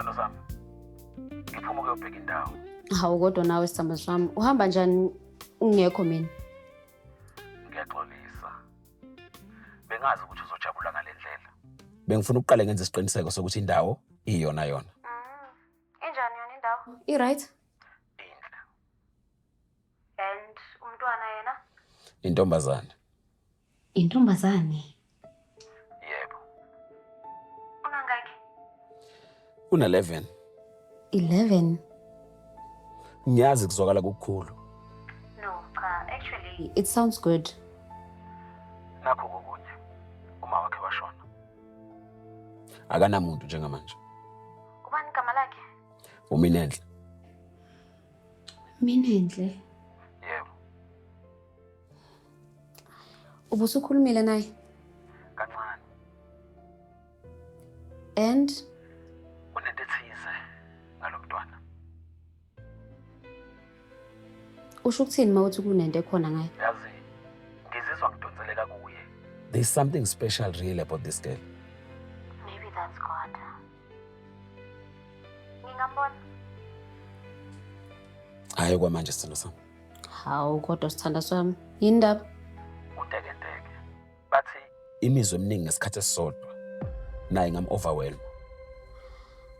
Sithando sami. Ngiphuma ukuyobheka indawo. Hawu kodwa nawe sithando sami, uhamba njani ungekho mina? Ngiyaxolisa. Bengazi ukuthi uzojabula ngale ndlela. Bengifuna ukuqale ngenze isiqiniseko sokuthi indawo iyona yona. Injani yona indawo? I-right? Inhle. And umntwana yena? Intombazane. Intombazane? Yebo. Unangaki? Una 11. 11? Ngiyazi kuzwakala kukukhulu. No, cha, actually it sounds good. Nakho kokunye. Uma wakhe washona. Akanamuntu njengamanje. Ubani igama lakhe? Uminenhle. Minenhle. Yebo. Ubusukhulumile naye? Kancane. And Kunento ethize ngalomntwana. Usho ukuthini uma uthi kunento ekhona ngaye? Yazi, ngizizwa ngidonseleka kuye. There's something special really about this girl. Maybe that's God. Ngingambona. Hayi kwamanje sithando sami. Hawu kodwa sithanda sami. Yini ndaba? Untekenteke. Bathi imizwa eminingi ngesikhathi esisodwa. Naye ngam overwhelm.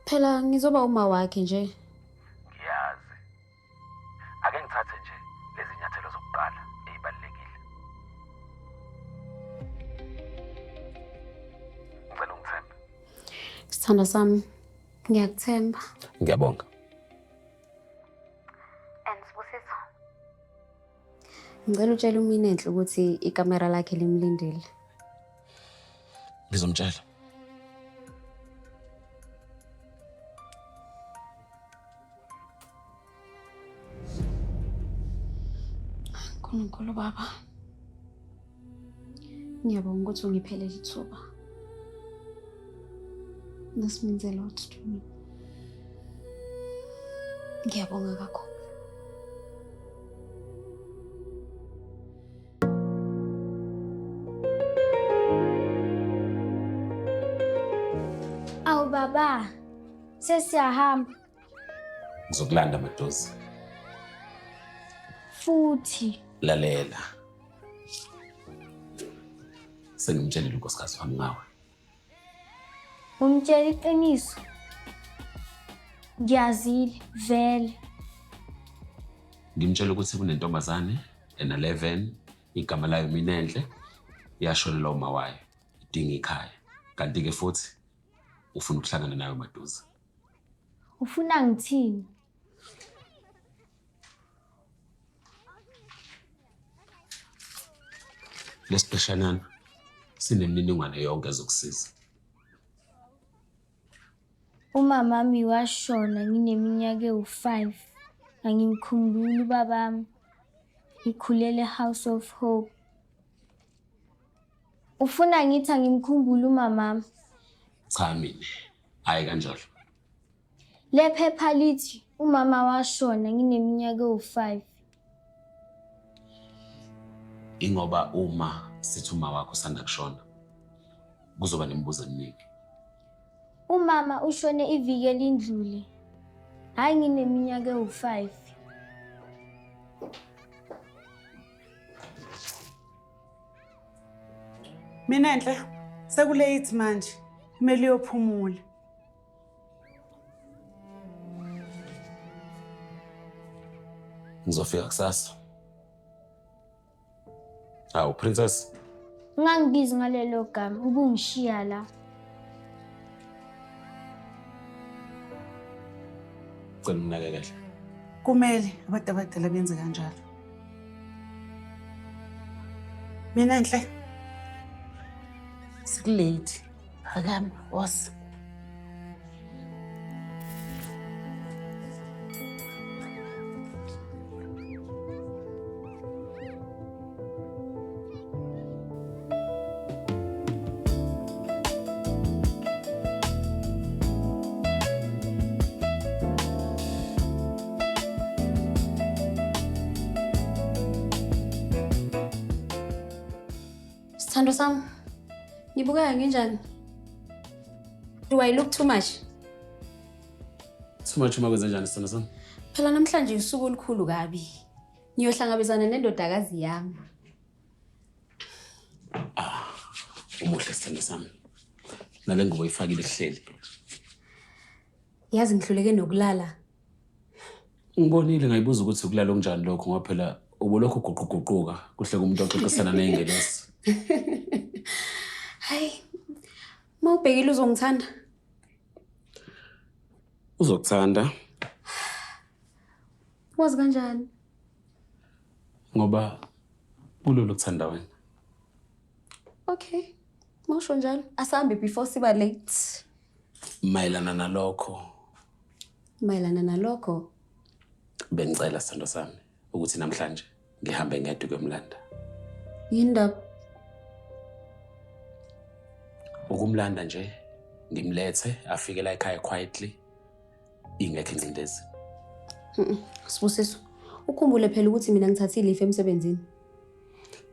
Phela ngizoba uma wakhe nje. Ngiyazi. Ake ngithathe nje lezi nyathelo zokuqala ezibalulekile. Ngicela ungithembe. Sithanda sami, ngiyakuthemba. Ngiyabonga. And Sibusiso. Ngicela utshele uMinenhle ukuthi ikamera lakhe limlindile. Ngizomtshela. Nkulunkulu baba. Ngiyabonga ukuthi ungiphe leli thuba. This means a lot to me. Ngiyabonga kakhulu. Awu baba, sesiyahamba. Ngizokulanda madozi. Futhi. Lalela. Sengimtshelile unkosikazi wami ngawe. Umtshela iqiniso. Ngiyazile vele. Ngimtshela ukuthi kunentombazane ena-11 igama layo Minenhle yashonelwa uma wayo idinga ikhaya kanti-ke futhi ufuna ukuhlangana nayo maduze. Ufuna ngithini? Lesiqeshanana sinemininingwane yonke ezokusiza. Umamami washona ngineminyaka ewu-5. Angimkhumbuli ubabami. Ngikhulele e-House of Hope. Ufuna ngithi angimkhumbuli umamami? Cha mina, hhayi kanjalo. Le phepha lithi umama washona ngineminyaka ewu-5. Ingoba uma sithi uma wakho usanda kushona kuzoba nemibuzo eminingi. Umama ushone iviki elindlule. Hhayi ngineminyaka ewu-5. Minenhle, sekulate manje. Kumele uyophumula. Ngizofika kusasa. Hawu princess. Ungangibizi ngalelo gama ubungishiya la. Cela unginakekele. Kumele abantu abadala benze kanjalo. Minenhle. Sekulate. Phakama, woza. Sithando sami, ngibukeka nginjani? Do I look too much? Too much uma kwenze njani sithando sami? Phela namhlanje usuku olukhulu kabi. Ngiyohlangabezana nendodakazi yami. Umuhle sithando sami. Nale ngubo oyifakile kuhleli. Yazi ngihluleke nokulala. Ngibonile ngayibuza ukuthi ukulala okunjani lokho ngoba phela ubulokhu uguquguquka kuhle kumuntu oxoxisana ney'ngelosi. Hayi. Mawubhekile uzongithanda. Uzokuthanda Wazi kanjani? ngoba kulula ukuthanda wena. Okay. Mawusho njalo. Asambe before siba late. Mayelana nalokho Mayelana nalokho, bengicela sithando sami ukuthi namhlanje ngihambe ngedwa kuyomlanda. Yini ndaba? Ukumlanda nje ngimlethe afike la ekhaya quietly ingekho ingcindezi. Sibusiso, ukhumbule phela ukuthi mina ngithathe i-leave emsebenzini.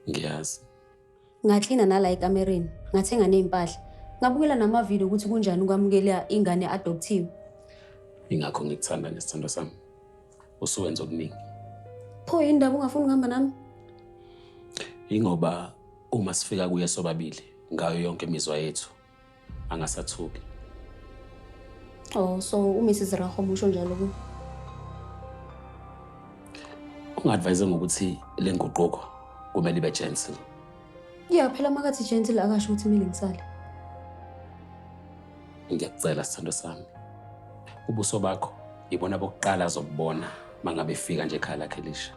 Ngiyazi. Ngaklina nala ekamereni, ngathenga ney'mpahla. Ngabukela namavidiyo ukuthi kunjani ukwamukela ingane adopthiwe. Ingakho ngikuthanda nje sithando sami. Usuwenza okuningi. Pho yini ndaba ungafuni ukuhamba nami? Ingoba uma sifika kuye sobabili ngayo yonke imizwa yethu angasathuki. Oh, so uMrs Rahom usho njalo ku. Unga-advise ngokuthi le nguquko kumele ibe gentle. Yeah, phela makathi gentle akasho ukuthi kumele ngisale. Ngiyakucela sithando sami. Ubuso bakho ibona bokuqala azobubona mangabe efika nje ekhaya lakhe elisha.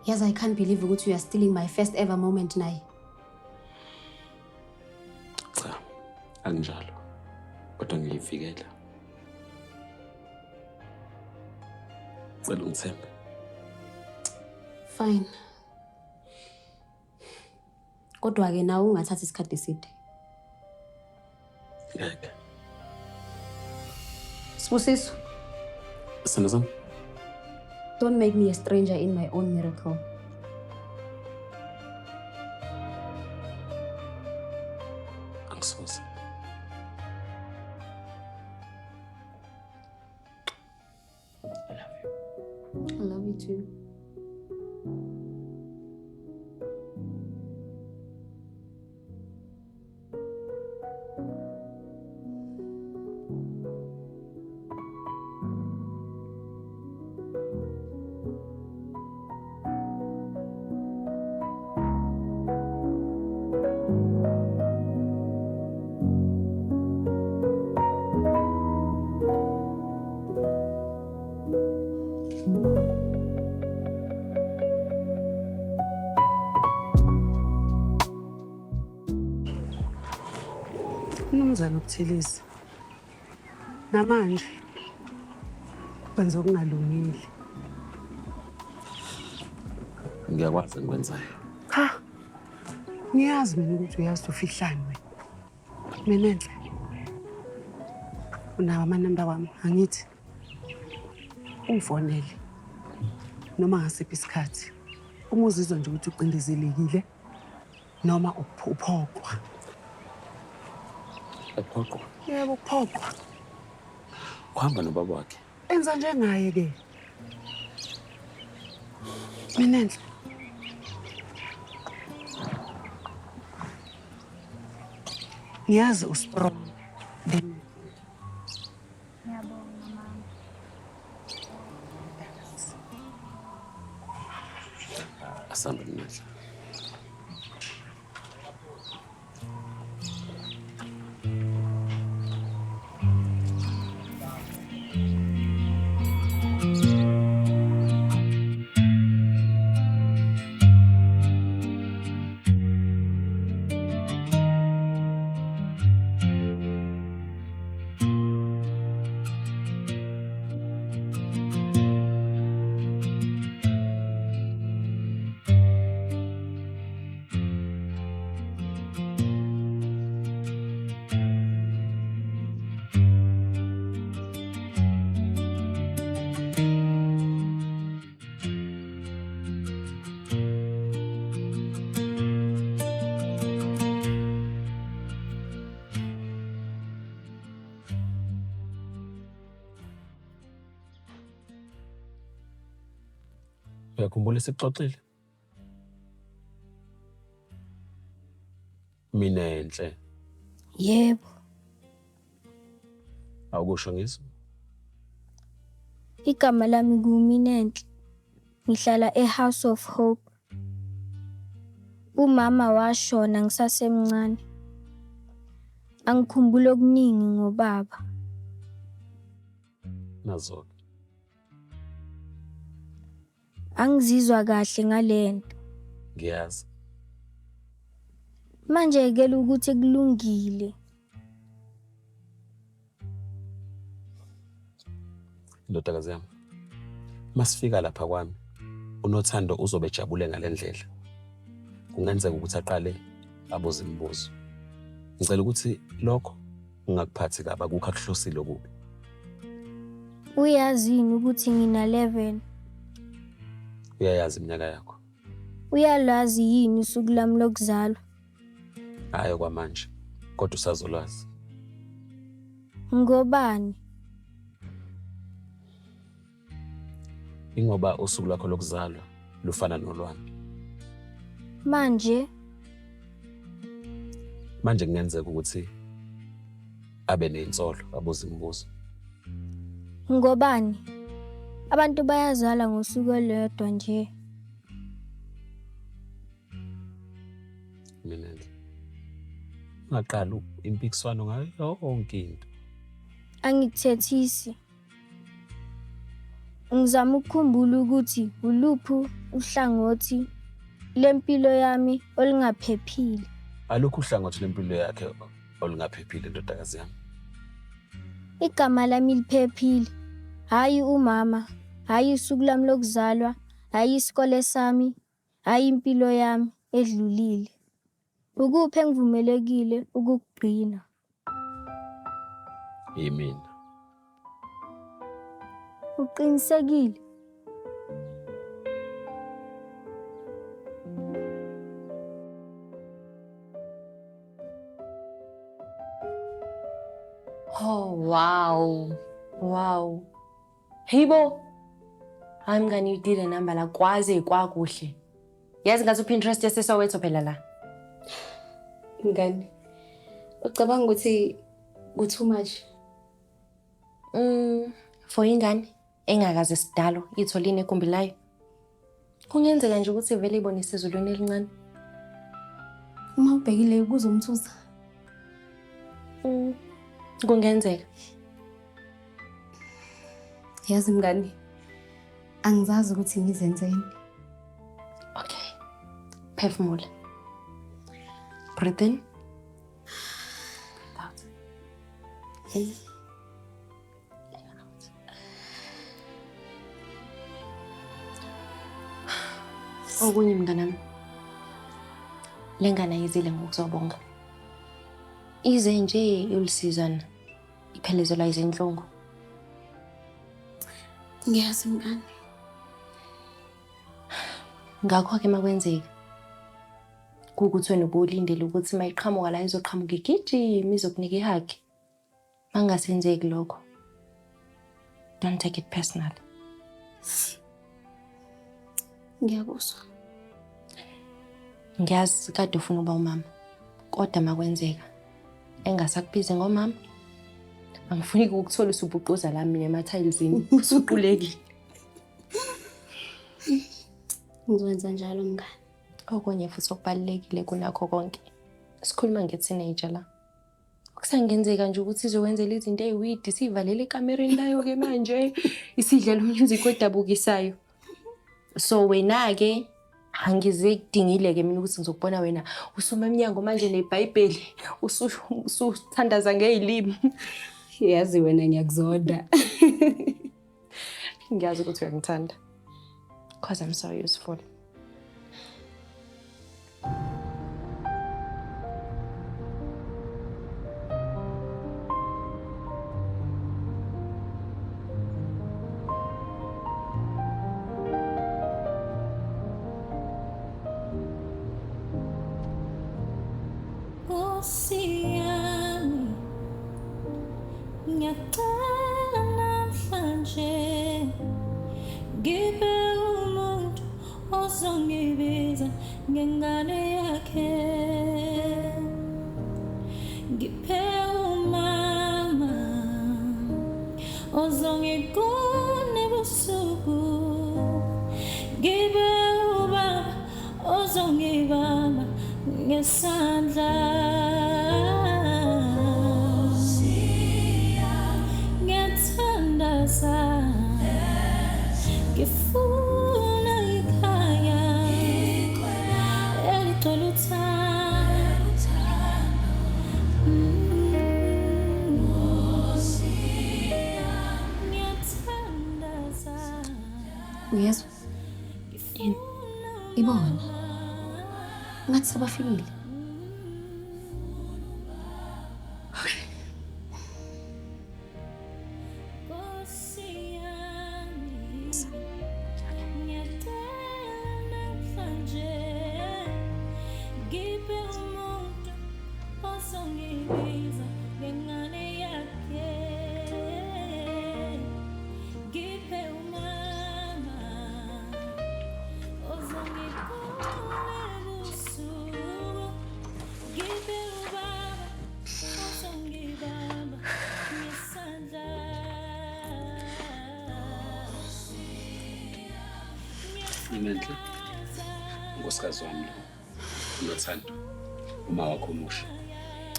Yazi I can't believe ukuthi you are stealing my first ever moment naye. Cha, akunjalo. Kodwa ngiyivikela. Cela ungithembe. Fine. Kodwa ke nawe ungathathi isikhathi eside. Ngeke. Sibusiso, Sithando sami. Don't make me a stranger in my own miracle. Angisoze. I love you. I love you too. Mnumzane uButhelezi, namanje wenza okungalungile. Ngiyakwazi engikwenzayo. Cha, ngiyazi mina ukuthi uyazi ufihlani wena. Minenhle, unawo amanamba wami, angithi? Ungifonele noma ngasiphi isikhathi. Uma uzizwa nje ukuthi ucindezelekile noma uphoqwa. Ephoqwa. Yebo, uphoqwa. Uhamba nobaba wakhe. Enza njengaye ke. Minenhle. Ngiyazi u-strong. Ngiyabonga mama. Asambe Minenhle. Uyakhumbula esikuxoxile? Minenhle. Yebo. Awukusho ngizwe? Igama lami nguMinenhle. Ngihlala e-House of Hope. Umama washona ngisasemncane. Angikhumbuli okuningi ngobaba. Nazo-ke. Angizizwa kahle ngale nto. Ngiyazi. Manje yekela ukuthi kulungile. Ndodakazi yami. Masifika lapha kwami, uNothando uzobe ejabule ngale ndlela. Kungenzeka ukuthi aqale abuze imibuzo. Ngicela ukuthi lokho ungakuphathi kabi, akukho akuhlosile okubi. Uyazi yini ukuthi ngina-11? Uyayazi iminyaka yakho. Uyalazi yini usuku lami lokuzalwa? Hhayi okwamanje, kodwa usazolwazi. Ngobani? Ingoba usuku lwakho lokuzalwa lufana nolwami. Manje Manje kungenzeka ukuthi abe neyinsolo, abuze imibuzo. Ngobani? Abantu bayazalwa ngosuku olulodwa nje. Minenhle. Ungaqali impikiswano ngayo yonke into. Angikuthethisi. Ngizama ukukhumbula ukuthi uluphi uhlangothi lempilo yami olungaphephile. Alukho uhlangothi lempilo yakhe olungaphephile, ndodakazi yami. Igama lami liphephile. Hhayi umama, hhayi usuku lwami lokuzalwa, hhayi isikole sami, hhayi impilo yami edlulile. Ukuphi engivumelekile ukukugcina? Yimina. Uqinisekile? Oh wow. Wow. Hey bo. Hayi mngani uyidile namba la kwaze kwakuhle. Yazi ngathi uPinterest yaseSoweto phela la. Mngani, ucabanga ukuthi ku-too much? For ingane engakaze sidalo itholini egumbi layo. Kungenzeka nje ukuthi vele ibone isezulwini elincane. Uma ubhekile kuzomthusa. Kungenzeka. Yazi mngani, angizazi ukuthi ngizenzeni. Okay. Phefumula. Breathe in. Breathe out. In. Out. Okunye mnganami. Le ngane ayizile ngokuzobonga. Ize nje iyolisizana. Iphelezelwa izinhlungu. Ngiyazi mngani. Ngakho-ke makwenzeka kuwukuthi wena ubulindele ukuthi uma iqhamuka la izoqhamuka igijima izokunika i-hug. Mangasenzeki lokho. Don't take it personal. Ngiyakuzwa. Ngiyazi kade ufuna ukuba umama. Kodwa makwenzeka engasakubizi ngomama. Angifuni ukukuthola usubhuquza la mina emathayilizini usuqulekile. Ngizokwenza njalo mngani. Okunye futhi okubalulekile kunakho konke. Sikhuluma nge-teenager la. Kusangenzeka nje ukuthi izokwenzela izinto ey'widi siyivalele ekamereni layo-ke manje isidlela umnyuziki odabukisayo. So wena-ke angize kudingile-ke mina ukuthi ngizokubona wena usuma emnyango manje nebhayibheli usuthandaza ngey'limi. Yazi wena ngiyakuzonda. Ngiyazi ukuthi uyangithanda. Cause I'm so useful. Nkosi yami, ngiyacela namhlanje ngibe umuntu ozongibiza ngengane yakhe. Ngiphe umama ozongigona ebusuku, ngibe ubaba ozongibamba ngesandla. Ngiyathandaza, ngifuna ikhaya eligcwele uthando. Ngiyathandaza. Uyezwa? Ibona. Ngathi sebafikile. Nkosi yami, ngiyacela namhlanje, ngiphe umuntu ozongibiza ngengane yakhe. Ngiphe umama ozongigona ebusuku, ngiphe ubaba ozongibamba ngesandla. Minenhle, unkosikazi wami lo, uNothando, uma wakho omusha.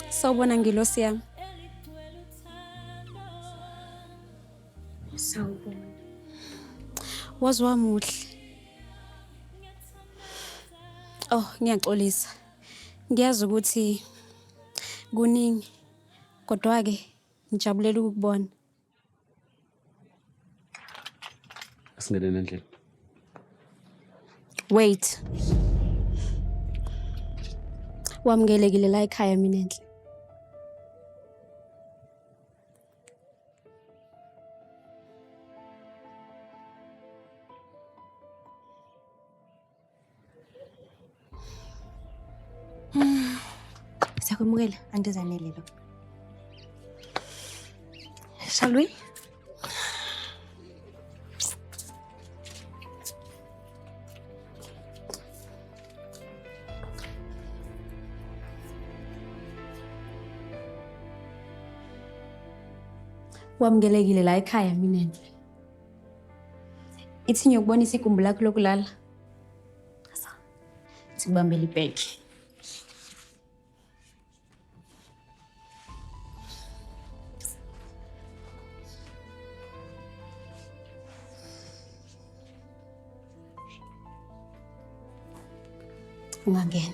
Sawubona ngilosi yami. Sawubona. Waze wamuhle. Oh, ngiyaxolisa. Ngiyazi ukuthi kuningi, kodwa-ke ngijabulela ukukubona. Asingeneni endlini. Wait. Wamukelekile la ekhaya, Minenhle. Siyakwemukela, andizanele lo. Shall we? Wamukelekile la ekhaya, Minenhle. Ithi ngiyokubonisa igumbi lakho lokulala. Sikubambele ibhegi. Ungangena.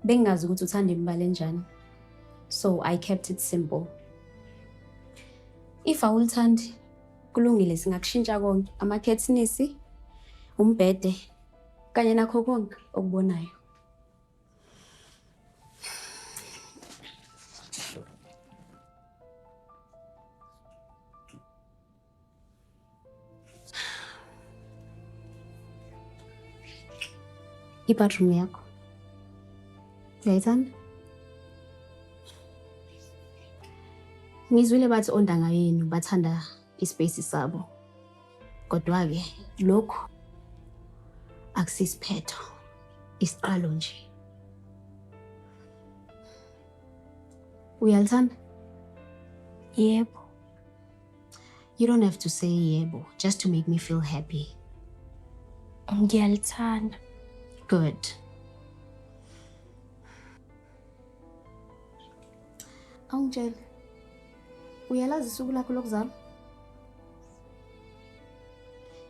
Bengingazi ukuthi uthanda imibala enjani. So I kept it simple. If awulithandi, kulungile, singakushintsha konke. Amakhethinisi, umbhede, kanye nakho konke okubonayo. I-bathroom yakho. Uyayithanda? Ngizwile bathi ontanga yenu bathanda ispace sabo. Kodwa-ke lokhu akusisiphetho, isiqalo nje. Uyalithanda? Yebo. You don't have to say yebo just to make me feel happy. Ngiyalithanda. Good. Awungitshele. Uyalazi usuku lakho lokuzalwa?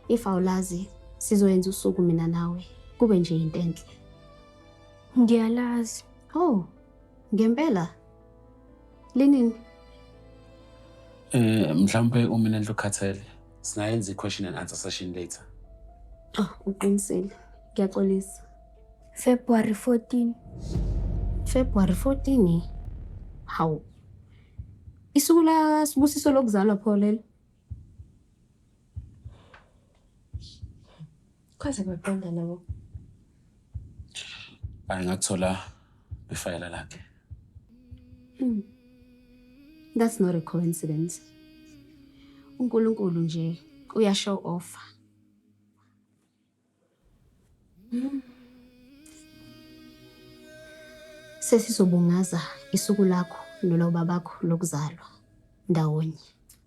If awulazi, sizoyenza usuku mina nawe. Kube nje into enhle. Ngiyalazi. Oh, ngempela. Linini? Mhlawumbe uMinenhle ukhathele. Singayenza i-question and answer session later. Oh, uqinisile. Ngiyaxolisa. February 14. February 14. Hawu. Isuku la Sibusiso lokuzalwa pho lelo. Kwaze kwaqonda nabo. Hayi, ngakuthola Ifayela lakhe. That's not a coincidence. uNkulunkulu nje uya show off. Sesizobungaza isuku lakho nolobabakho lokuzalwa ndawonye.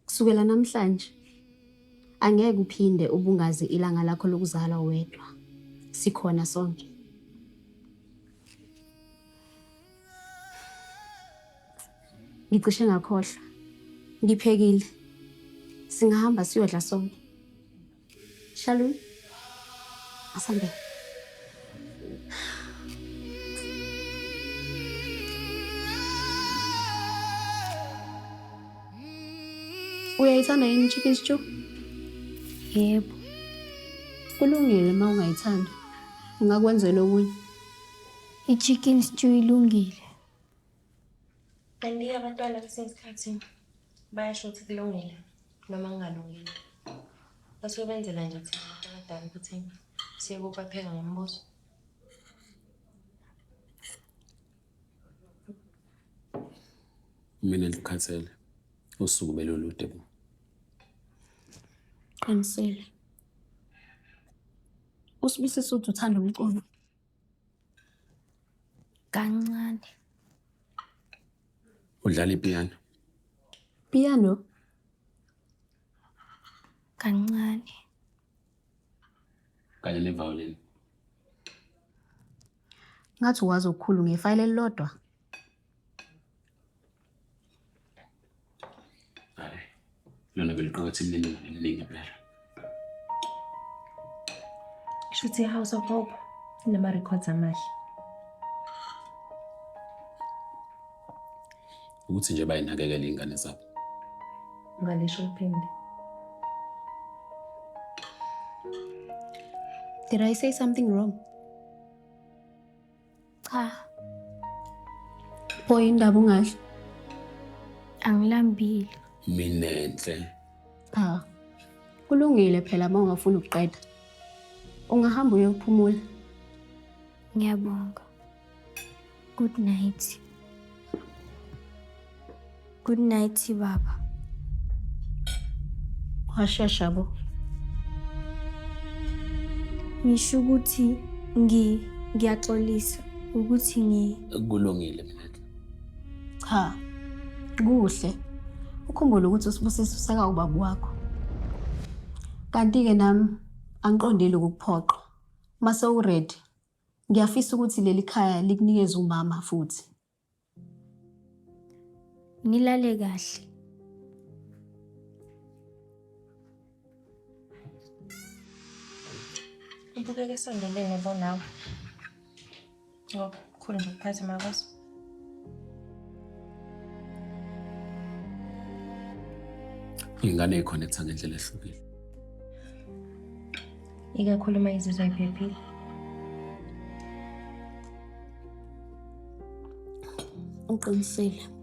Kusukela namhlanje angeke uphinde ubungaze ilanga lakho lokuzalwa wedwa. Sikhona sonke. Ngicishe ngakhohlwa. Ngiphekile. Singahamba siyodla sonke. Shall we? Asambe. Uyayithanda yini chicken stew? Yebo. Kulungile uma ungayithandi. Ungakwenzela okunye. I-chicken stew ilungile. Kanti abantwana kwesinye isikhathi bayasho ukuthi kulungile noma kungalungile. Basuke benzela nje thina abantu abadala ukuthi siye kubapheka ngombuzo. Mina ngikhathele. Usuku belulude bo. Qinisile. Usibusisa uthi uthanda umculo. Kancane. Udlala ipiyano. Piano? Kancane. Kanye neviolin. Ngathi uwazi okukhulu ngefayela elilodwa. Hayi. Lona beliqukethe imininingwane eminingi impela. Kusho ukuthi i-House of Hope inama-records amahle. Ukuthi nje bayinakekele iy'ngane zabo. Ungalisho uliphinde. Did I say something wrong? Cha, Pho indaba ungadli? angilambile. Minenhle. Cha. Kulungile phela uma ungafuni ukuqeda. Ungahamba uyophumula. Ngiyabonga. Good night. Good night, baba. Washesha bo. Ngisho ukuthi ngiyaxolisa ukuthi ngi Kulungile Minenhle. Cha. Kuhle. Ukhumbule ukuthi uSibusiso useka ubaba wakho. Kanti-ke nami angiqondile ukukuphoqa. Mase uready, ngiyafisa ukuthi leli khaya likunikeze umama futhi. Nilale kahle. Ubukeka esondelene bo nawe. Ngoba kukhulu nje ukuphazima kwaso. Iy'ngane y'connect-a ngendlela ehlukile. Ikakhulu uma izizwa iphephile. Uqinisile.